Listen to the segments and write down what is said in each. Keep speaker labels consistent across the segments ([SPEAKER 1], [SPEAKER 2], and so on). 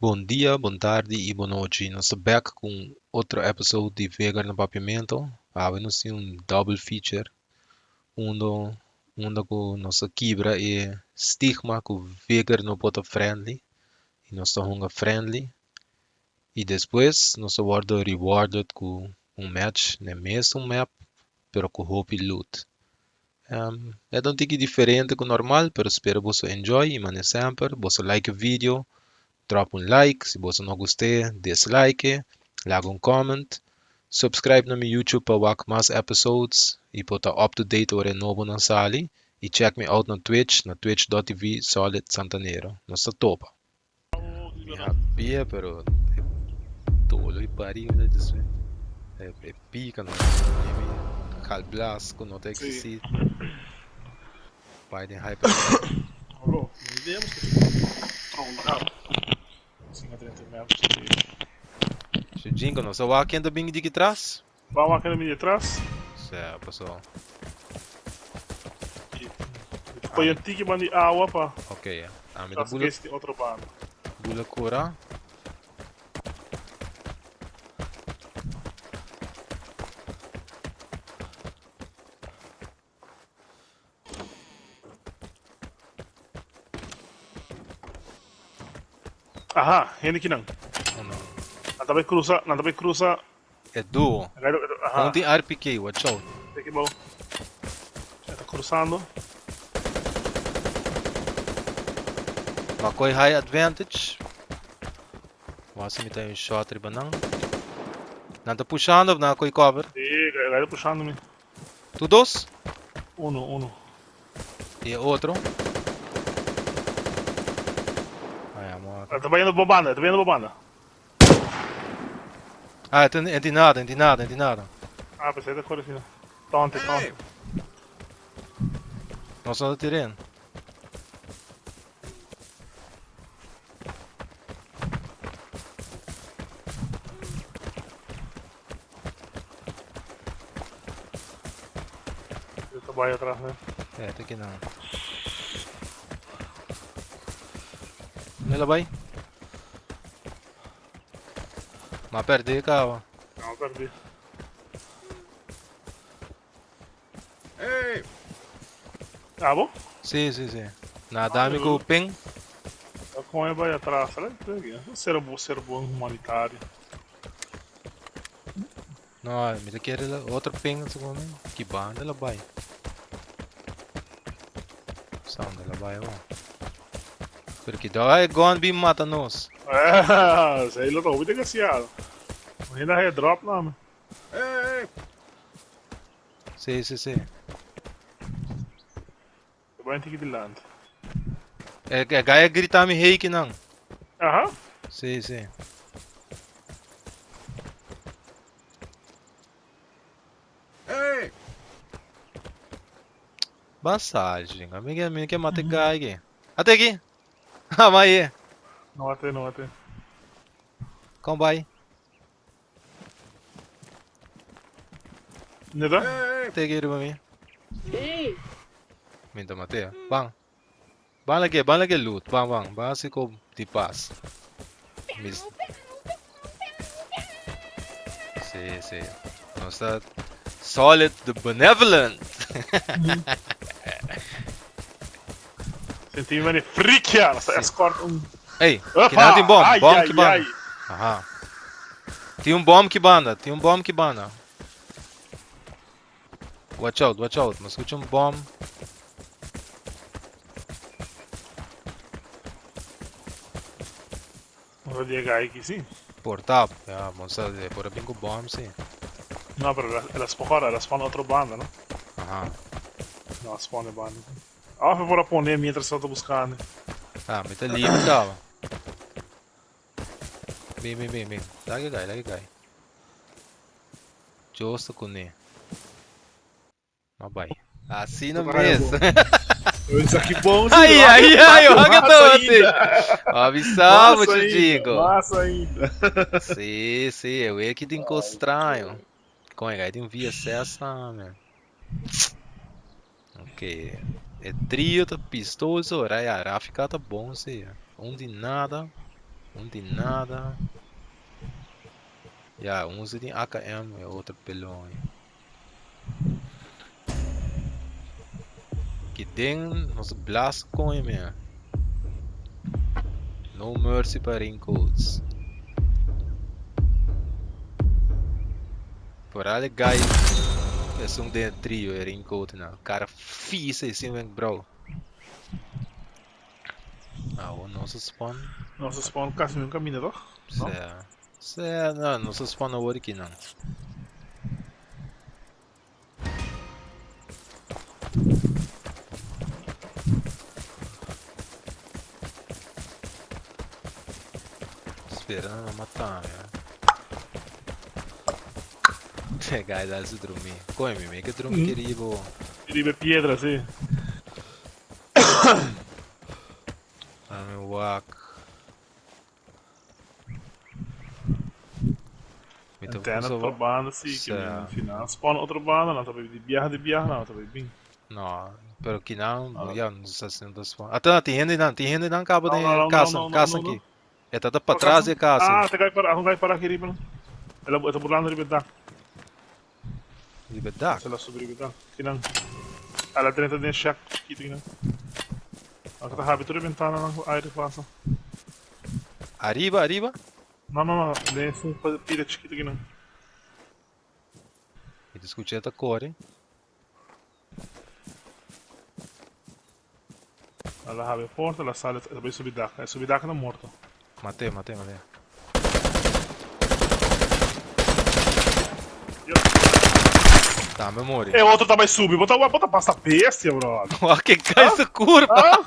[SPEAKER 1] Bon dia, bon tardi y bon nochi. Nos ta back cu un otro episode di Vegar na Papiamento. Awe nos tin un double feature undo unda cu nos ta kibra e stigma cu Vegar no por ta friendly y nos ta hunga friendly y despues nos ta wordo rewarded cu un match n'e mesun map pero cu hopi loot. E ta un tiki diferente ku normal, pero spera boso enjoy i mane semper boso like e video, drop un like, si boso no gust'é dislike e, laga un comment, subscribe na mi YouTube pa wak mas episodes i por ta up to date ora e nobonan sali i check mi out na Twitch na twitch.tv Solid Santanero. Nos ta topa. Mi habia pero e dolo y pari mi ta disi e pica no mi galblas cu no ta existi bai den hyper
[SPEAKER 2] Bro, mi idea busca tronca 530 metros.
[SPEAKER 1] Su jingo no sa wak ken ta bini diki tras?
[SPEAKER 2] Ban wak ken ta bini di tras.
[SPEAKER 1] Sea paso.
[SPEAKER 2] Poi un tiki ban di awa pa.
[SPEAKER 1] Ok, ami ta bula.
[SPEAKER 2] Di otro banda.
[SPEAKER 1] Bula cura.
[SPEAKER 2] Aha, hende kinan.
[SPEAKER 1] Oh no.
[SPEAKER 2] Nan ta bai cruza, nan ta bai cruza.
[SPEAKER 1] E duo.
[SPEAKER 2] Aha.
[SPEAKER 1] Un tin RPK, watch out.
[SPEAKER 2] Take it, bro. E ta cruzando.
[SPEAKER 1] Ma koi high advantage. Wasi mi ta un shot riba nan. Nan ta pushando of nan a koi cover?
[SPEAKER 2] Sí, e ta pushando mi.
[SPEAKER 1] Tu dos?
[SPEAKER 2] Uno, uno.
[SPEAKER 1] Y e otro? Ay, amor.
[SPEAKER 2] Ta bayendo bo banda, ta bayendo bo banda.
[SPEAKER 1] Ah, e tin nada, e tin nada, e tin nada.
[SPEAKER 2] Ah, pensei ta kore asina. Tonte, tonte.
[SPEAKER 1] Nos no ta tiren.
[SPEAKER 2] Yo ta bai atras ne.
[SPEAKER 1] Eh, te kinan. Nela bai? Ma perdi cava.
[SPEAKER 2] No, perdi.
[SPEAKER 3] Hey!
[SPEAKER 2] Abo?
[SPEAKER 1] Si, si, si. Na dami ku ping.
[SPEAKER 2] Kon e bai atras? Ser bo, ser bon humanitario.
[SPEAKER 1] No, mi ta kere otro ping segun mi. Ki banda la bai? Sa unda la bai awor. Pero ki dor e gun bin mata nos.
[SPEAKER 2] Eh, sei lo ta hopi desgraciado. Imagina he drop na mi.
[SPEAKER 3] Hey!
[SPEAKER 1] Si, si, si.
[SPEAKER 2] Ta bai tiki dilanti.
[SPEAKER 1] E guy a grita mi hey kinan.
[SPEAKER 2] Aha.
[SPEAKER 1] Si, si.
[SPEAKER 3] Hey!
[SPEAKER 1] Massagem. Amiga, mi ke mata e guy aki. Ate aki. Ah, vai.
[SPEAKER 2] No ate, no ate.
[SPEAKER 1] Kom bai.
[SPEAKER 2] Neta?
[SPEAKER 3] Hey!
[SPEAKER 1] Ate aki riba mi.
[SPEAKER 4] Hey!
[SPEAKER 1] Mi ta matea. Ban. Ban lage, ban lage loot. Ban, ban. Ban así ko di pas. Mis... Sí, sí. Nos ta Solid the Benevolent.
[SPEAKER 2] Sentí mi frikia. Nos ta escort un.
[SPEAKER 1] Ey,
[SPEAKER 2] Opa!
[SPEAKER 1] kinan tin bom.
[SPEAKER 2] Ai,
[SPEAKER 1] Bom
[SPEAKER 2] ai,
[SPEAKER 1] ki banda.
[SPEAKER 2] ai.
[SPEAKER 1] Aha. Tin un bom ki banda. Tin un bom ki banda. Watch out, watch out. Mi skucha un bom.
[SPEAKER 2] Nos a yega aki, sí.
[SPEAKER 1] Por tap. Ja, nos a por a bin ku bom, sí.
[SPEAKER 2] No, pero el a spawn, el a spawn otro banda, no?
[SPEAKER 1] Aha.
[SPEAKER 2] No, a spawn e banda. Ah, por a pone mientras ta buscando.
[SPEAKER 1] Ah, mi ta libre caba. Bin, bin, bin, bin. Lage gai, lage gai. Dios ta kuné. Ma bai. Asina mes.
[SPEAKER 2] Esaki bon.
[SPEAKER 1] Ai, ai, ai, wak tote. Avisa bo, Chichico.
[SPEAKER 2] Massa ainda.
[SPEAKER 1] Si, si, e weki tin cos straño. Con e gai tin VSS tambe. Ok. E trio ta pistoso, ora ya, Rafika ta bon si. Un di nada. Un tin nada. Ya, un si tin AKM e otro pelon. Ki den nos blast coin me. No mercy pa raincoats. Vooral e guy esun den e trio e raincoat na cara fisa e sin wenkbrauw. Awo nos a spawn.
[SPEAKER 2] Nos a spawn casi un camino toch?
[SPEAKER 1] No? Sea. Sea, no, nos a spawn awor aki nan. Spera nan no mata mi. E guy dal su drumi. Coño, mi meke drumi mm. Riba.
[SPEAKER 2] Riba piedra, si.
[SPEAKER 1] Ami wak. Mi ta
[SPEAKER 2] Antena
[SPEAKER 1] usa
[SPEAKER 2] otro banda si, que
[SPEAKER 1] Sa.
[SPEAKER 2] mi final spawn otro banda, nan ta bay di biaha di biaha, nan ta bay bin.
[SPEAKER 1] No, pero kinan
[SPEAKER 2] Ah.
[SPEAKER 1] ya no sa si nan ta spawn. Ata tin hende nan, tin hende nan kaba
[SPEAKER 2] No,
[SPEAKER 1] den
[SPEAKER 2] no, no, no,
[SPEAKER 1] casa,
[SPEAKER 2] no, no,
[SPEAKER 1] casa
[SPEAKER 2] no, no.
[SPEAKER 1] aki. E ta ta
[SPEAKER 2] Cual
[SPEAKER 1] patras
[SPEAKER 2] casa?
[SPEAKER 1] di e casa.
[SPEAKER 2] Ah, te gai para, un gai para aki riba. El a e ta burlando riba e dak.
[SPEAKER 1] Riba e dak.
[SPEAKER 2] El a subi riba e dak. Kinan. El a drenta den e shack chikitu kinan. Aunke ta habri tur e bentananan ku aire pasa.
[SPEAKER 1] Ariba, ariba?
[SPEAKER 2] No, no, no, den esun pida chikitu kinan.
[SPEAKER 1] Mi ta skucha e ta kore.
[SPEAKER 2] El a habri e porta, el a sali, el a bai subi dak. El subi dak na morto.
[SPEAKER 1] Mat'é, mat'é, mat'é. Tambe muri.
[SPEAKER 2] E otro ta bai subi, bo ta bo ta pasa bestia, brother.
[SPEAKER 1] Wak ke kai su kurpa.
[SPEAKER 2] Ah?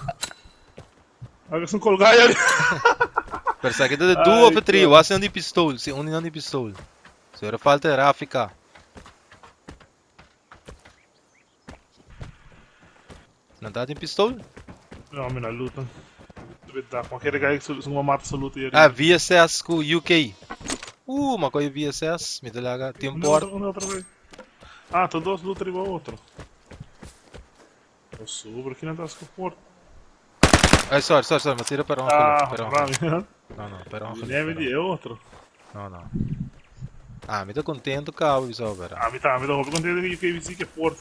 [SPEAKER 2] Wak esun colga ahí ariba.
[SPEAKER 1] Pero sa ke ta de duo of trio, wak si nan di pistol, si un di nan di pistol. Si ora falta e Rafika. Nan ta tin pistol?
[SPEAKER 2] No, mi na luta. Ma kere gai su su mata su luta yeri.
[SPEAKER 1] Ah, VSS ku UK. Ma koe VSS, mi ta laga tin port.
[SPEAKER 2] Una otra vez. Ah, to dos luta riba otro. O sobre ki nan ta sku port.
[SPEAKER 1] Ay, sorry, sorry, sorry, ma tira per ongeluk,
[SPEAKER 2] Ah,
[SPEAKER 1] per ongeluk.
[SPEAKER 2] rami.
[SPEAKER 1] No, no, per ongeluk.
[SPEAKER 2] Neve di e otro.
[SPEAKER 1] No, no. Ah, mi ta contento cabo bisa opera.
[SPEAKER 2] Ah, mi ta, mi ta hopi contento que UKBC ke port.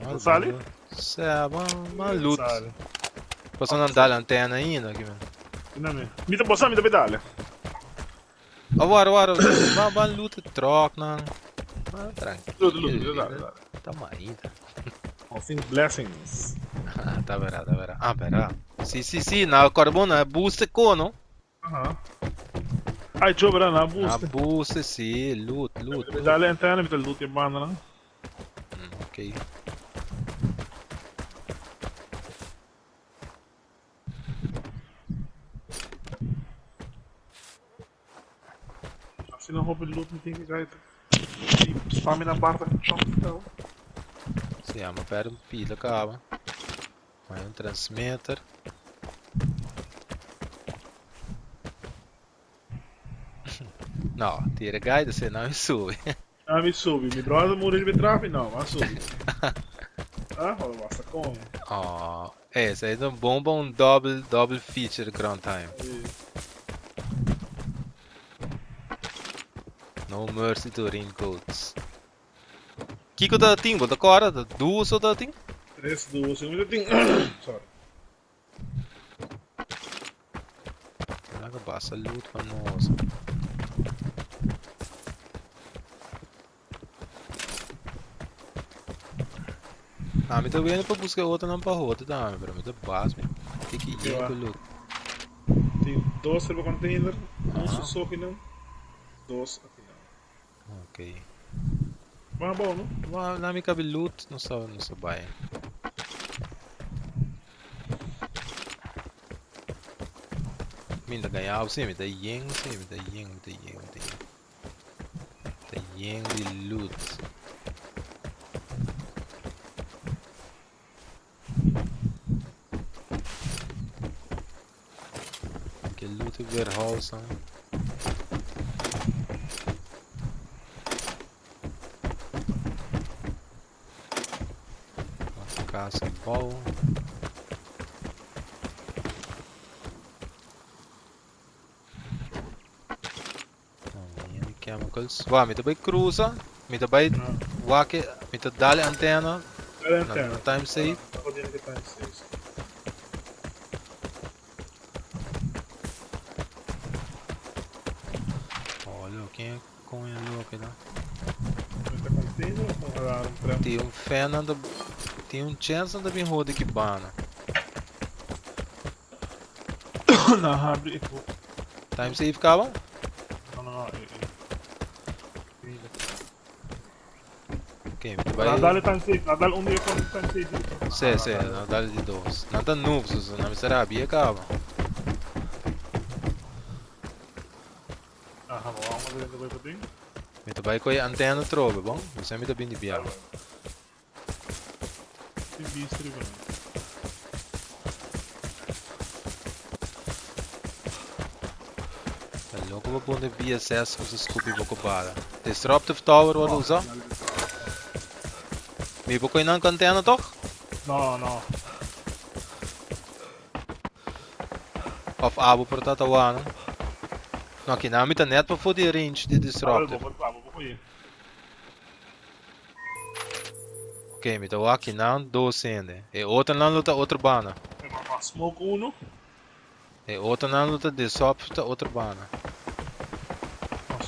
[SPEAKER 1] Ah,
[SPEAKER 2] Sali?
[SPEAKER 1] Sa, ma, ma loot.
[SPEAKER 2] Sali.
[SPEAKER 1] Paso nan dal antena ainda aqui, man.
[SPEAKER 2] Ina me. Mi ta bosa mi ta pedale.
[SPEAKER 1] Ah, wara, wara, ba, ba loot truck nan. Ma tranquilo.
[SPEAKER 2] Loot, loot, loot, dale, dale.
[SPEAKER 1] Ta maíta.
[SPEAKER 2] All blessings.
[SPEAKER 1] Ah, ta vera, ta vera. Ah, vera. Si, si, si, na carbon, na boost cono.
[SPEAKER 2] Aha. Ay, cho, verá, na
[SPEAKER 1] Na
[SPEAKER 2] boost.
[SPEAKER 1] boost, si, loot, loot, loot.
[SPEAKER 2] Dale antena, mi ta loot e banda, no?
[SPEAKER 1] Ok.
[SPEAKER 2] Asina hopi loot mi tin ki kai. Stamina bar ta chok tau.
[SPEAKER 1] Si, ama perde un pila kaba. Mai un transmitter. No, tira gai de se não subi.
[SPEAKER 2] Ah, mi subi. Mi brother muri riba trafi? No, ma subi. Ah, hola, basta come.
[SPEAKER 1] Oh, esse é um bom bom double double feature ground time. No mercy to raincoats. Kiko ta tin, bo ta kora, ta duo so ta tin?
[SPEAKER 2] Tres duo, si mi tin. Sorry.
[SPEAKER 1] Laga basta loot pa nos. Ah, mi ta wendo pa busca otronan pa hote tambe, pero mi ta bas mi. Tiki yen ku loot.
[SPEAKER 2] Tin dos riba container, un su so akinan, dos akinan.
[SPEAKER 1] Ok.
[SPEAKER 2] Ban abou, no?
[SPEAKER 1] Ma na mi kabi loot, nos ta nos ta bai. Mi ta gaña sí, mi ta yen sí, mi ta yen, mi ta yen, mi ta yen. Ta yen di loot. Ke loot e warehouse dan. Kas gebouw. Knuckles. Wa, mi ta bai cruza, mi ta bai wak e, mi ta dal e antena.
[SPEAKER 2] Dal e antena.
[SPEAKER 1] Na time safe.
[SPEAKER 2] Time safe.
[SPEAKER 1] Oh, lo, ken con e loke ta?
[SPEAKER 2] Ta container of un alarm trap?
[SPEAKER 1] Tin un fan nan ta, tin un chance nan ta bin hodi ki bana.
[SPEAKER 2] Na habri e ko.
[SPEAKER 1] Time safe caba?
[SPEAKER 2] No, no, no. E, e.
[SPEAKER 1] Ok, mi ta bai.
[SPEAKER 2] Na dale time safe, na dale un dia con time safe.
[SPEAKER 1] Si, si, na dale di dos. Nan ta noobs, so nan mester rabia caba.
[SPEAKER 2] Aha, ma vamos a ver bai pa
[SPEAKER 1] Mi ta bai coge antena trobe, bon? Mi sa mi ta bin di bia.
[SPEAKER 2] Tin bistri pa mi.
[SPEAKER 1] Ta loco pa pone VSS cu su scupi poco bala. Disruptive Tower wordo usa? Mi por coge nan cu antena toch?
[SPEAKER 2] No, no.
[SPEAKER 1] Of abo por ta ta wano? No, aki nan mi ta net pafó di e range di disruptive.
[SPEAKER 2] Abo por coge.
[SPEAKER 1] Ok, mi ta wak kinan dos hende. E otronan lo ta otro banda.
[SPEAKER 2] Smoke uno.
[SPEAKER 1] E otronan lo ta disrupt ta otro banda.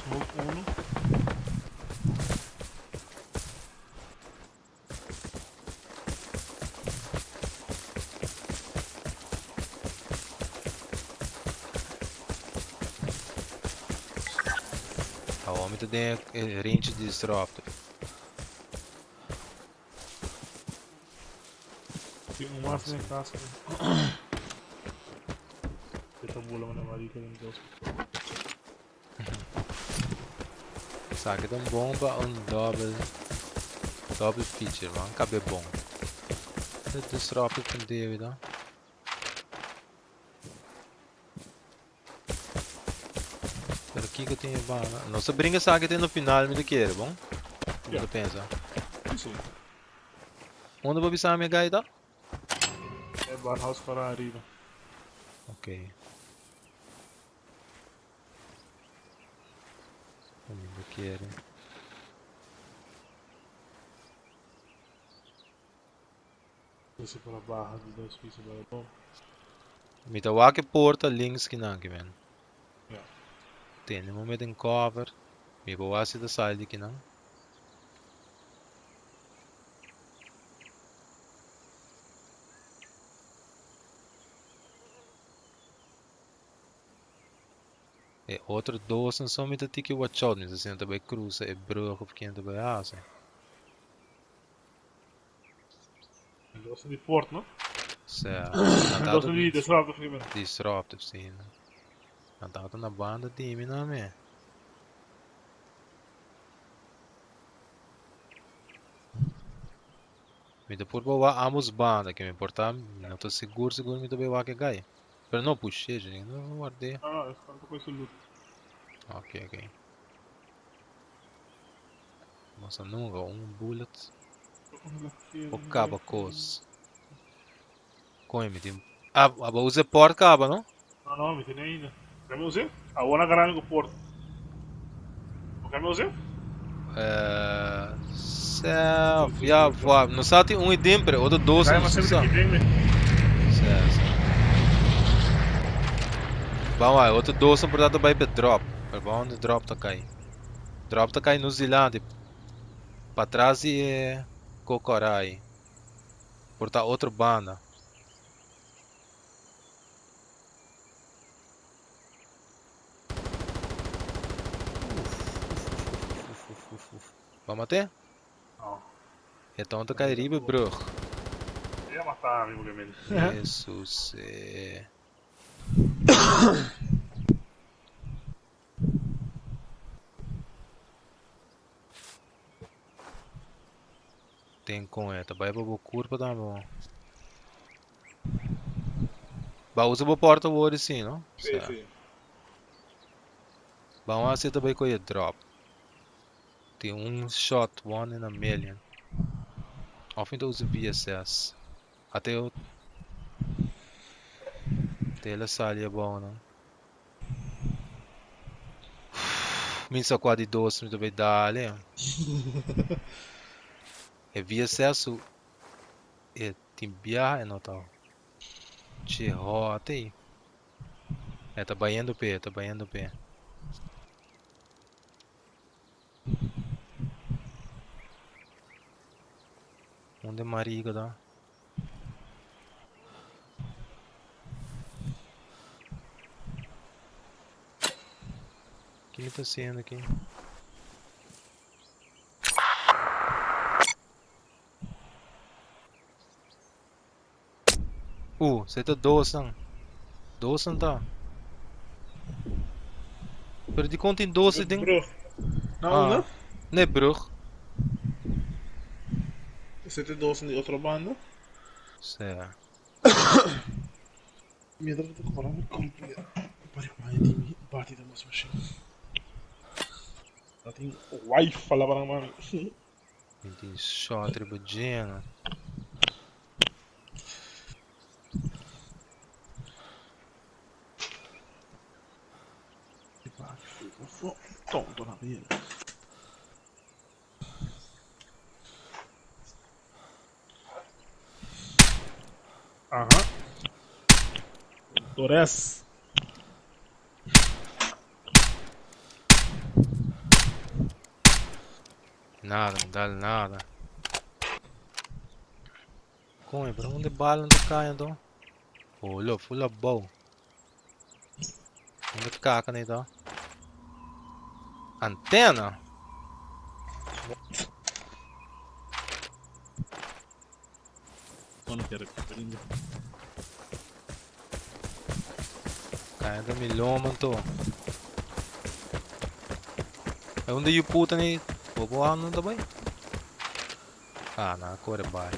[SPEAKER 2] Smoke uno.
[SPEAKER 1] Awor mi ta den e range di disruptor.
[SPEAKER 2] Tin un mas den cas. E ta bula mana marica den dos.
[SPEAKER 1] Esaki ta un bon pa un double double feature man cabe bon. E disruptor con David ah. Pero kiko tin e banda? Nos ta brinca esaki te no final mi ta kere bon. Mi ta pensa.
[SPEAKER 2] Si.
[SPEAKER 1] Unda bo bisa mi e gaita?
[SPEAKER 2] E barhouse para ariba.
[SPEAKER 1] Ok. Mi ta kere.
[SPEAKER 2] Ese para baja di dos piso para bom.
[SPEAKER 1] Mi ta wak e porta links kinan ki men.
[SPEAKER 2] Ja.
[SPEAKER 1] Tene mo met een cover. Mi por wak si ta sali di kinan. E otro dosnan so mi ta tiki watch out. Mi ta si nan ta bai cruza e brug of ken ta bai hasi.
[SPEAKER 2] Dos di port, no?
[SPEAKER 1] Sea,
[SPEAKER 2] Dos di disruptive ki men.
[SPEAKER 1] Disruptive, si. Nan tabata na banda di mi nan me. Mi ta purba wak ambos banda ke mi por ta mi no ta sigur sigur mi ta bay wak e guy. Pero no push'é, no ward'é.
[SPEAKER 2] No, no, es tanto cu su loot.
[SPEAKER 1] Ok, ok. Nos a nunca un bullet por caba cos. Coño, mi tin... Ah, abo usa e port caba, no?
[SPEAKER 2] No, no, mi tene ainda. Ke mi usa? Awor na garami cu port. Bo ke mi usa?
[SPEAKER 1] Eh, self, ja, wa, no sa tin un idem, pero otro dos no sa. Sa, sa. Ban wak, otro dos por ta bay pe drop. Pero ban unda drop ta cay. Drop ta cay nos dilanti. Patras di e Kokorai. Por ta otro banda. Bo a mat'é?
[SPEAKER 2] No.
[SPEAKER 1] E ton ta kai riba e brug.
[SPEAKER 2] E a mata mi porque mi.
[SPEAKER 1] Jesus. Eh. Ten con e ta bai pa bo curpa tambe bo. Ba usa bo porta wori si no?
[SPEAKER 2] Si, si.
[SPEAKER 1] Ban wak si e ta bai coye drop. Tin un shot one in a million. Of mi ta usa VSS. Ate yo te el a sali abou nan. Mi sa kua di dos mi ta bai dale. E VSS su e tin biaha e no ta che hot ei. E ta bayendo p'e, e ta bayendo p'e. Unda e marica ta? Ki mi ta haciendo aki? Se ta dosnan. Dosnan ta. Pero dikon tin dos den?
[SPEAKER 2] Brug. Na
[SPEAKER 1] Ah,
[SPEAKER 2] unda?
[SPEAKER 1] Ne brug.
[SPEAKER 2] Ese te dos di otro banda.
[SPEAKER 1] Sea.
[SPEAKER 2] Mientras mi ta compra mi computer. Pari pa di mi bati da mas machine. Na tin wifi la para mami.
[SPEAKER 1] Mi tin shot riba djena.
[SPEAKER 2] Tonto na vida. Aha. Torres.
[SPEAKER 1] Nada, no dal nada. Coño, pero unda bala no ta cay anto? Holo, full abou. Unda kaka ni ta? Antena?
[SPEAKER 2] Bueno, quiero que prende.
[SPEAKER 1] Cay ta mi loma anto. E unda yu puta ni? Bo bo ando ta bay? Ah, nan a kore bai.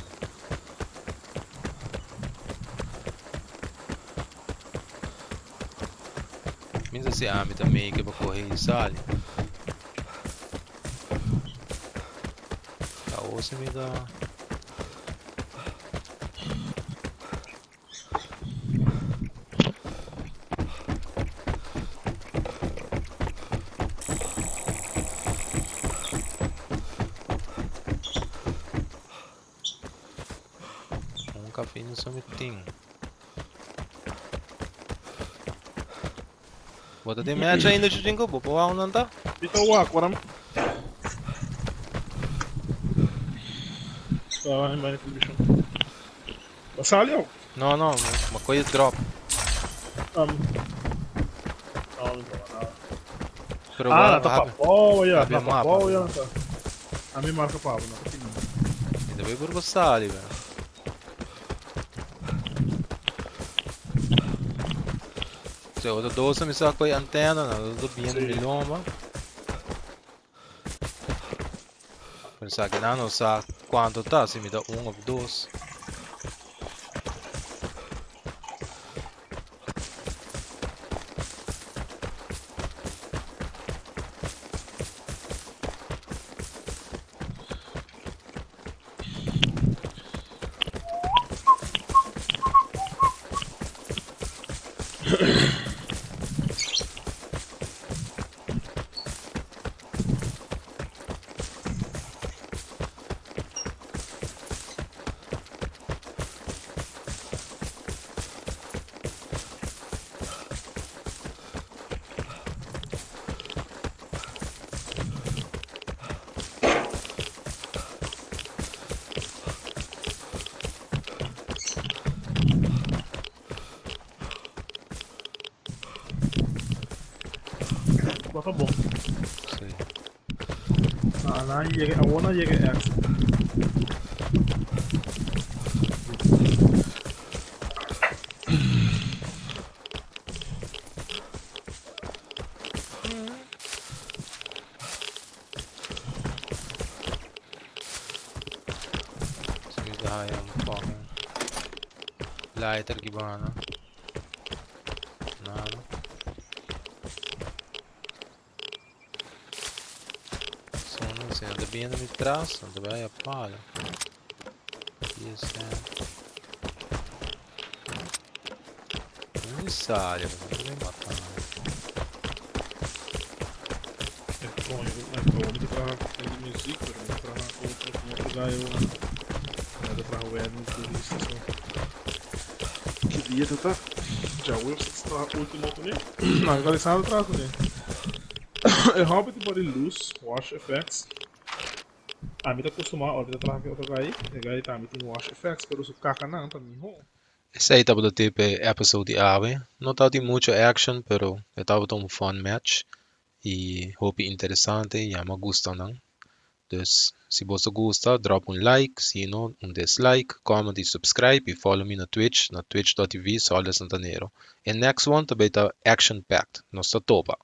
[SPEAKER 1] Mi ta si ami ta make pa kohe i sali. Ta osi mi ta. Un café so mi tin. Bo ta den match ainda Chuchinko? Bo por wou nan ta?
[SPEAKER 2] Mi ta wak ora mi ta bai na televishon. Bo sali ou?
[SPEAKER 1] No no, ma koe drop.
[SPEAKER 2] Um, no, mi ta nada.
[SPEAKER 1] Pero
[SPEAKER 2] Ah,
[SPEAKER 1] bo
[SPEAKER 2] na ta
[SPEAKER 1] habi
[SPEAKER 2] pabou ya,
[SPEAKER 1] habi
[SPEAKER 2] na
[SPEAKER 1] mapa.
[SPEAKER 2] pabou ya na ta. A mi marka pabo, na ta tin.
[SPEAKER 1] Mi ta bai por bo sali, be. Se otro dos mi sa koe antena, na otro bien
[SPEAKER 2] Sí.
[SPEAKER 1] mi lomba. Pero sa que nan no sa cuanto ta, si mi ta un of dos.
[SPEAKER 2] Baka bon.
[SPEAKER 1] Sí.
[SPEAKER 2] Ah, na yega, awor na yega X.
[SPEAKER 1] Si mi ta haya un fucking lighter ki bana. Nada. Sono se anda bem mi tras, anda vai a pala. Yes, Non mi sale, non mi mattare.
[SPEAKER 2] soño ku awor mi ta traha den music, pero mi ta traha otro ku otro guy awor. Mi ta traha wedding florista, so ki dia ta ta? Djaweps ta traha ultimo kuné. Nan Alessandro traha kuné. E hobby di body loose, wash effects. Ami ta kustumá ora mi ta traha ku e otro guy, e guy tambe tin wash effects, pero su kakanan ta mihó.
[SPEAKER 1] Esei tabata te p'e episode di awe. No tabatin mucho action, pero e tabata un fun match y hopi interesante y ami a gusta nan. Dus si boso gusta, drop un like, si no un dislike, comment y subscribe y follow mi na Twitch na twitch.tv Soldesantanero. E next one ta bay ta action packed. Nos ta topa.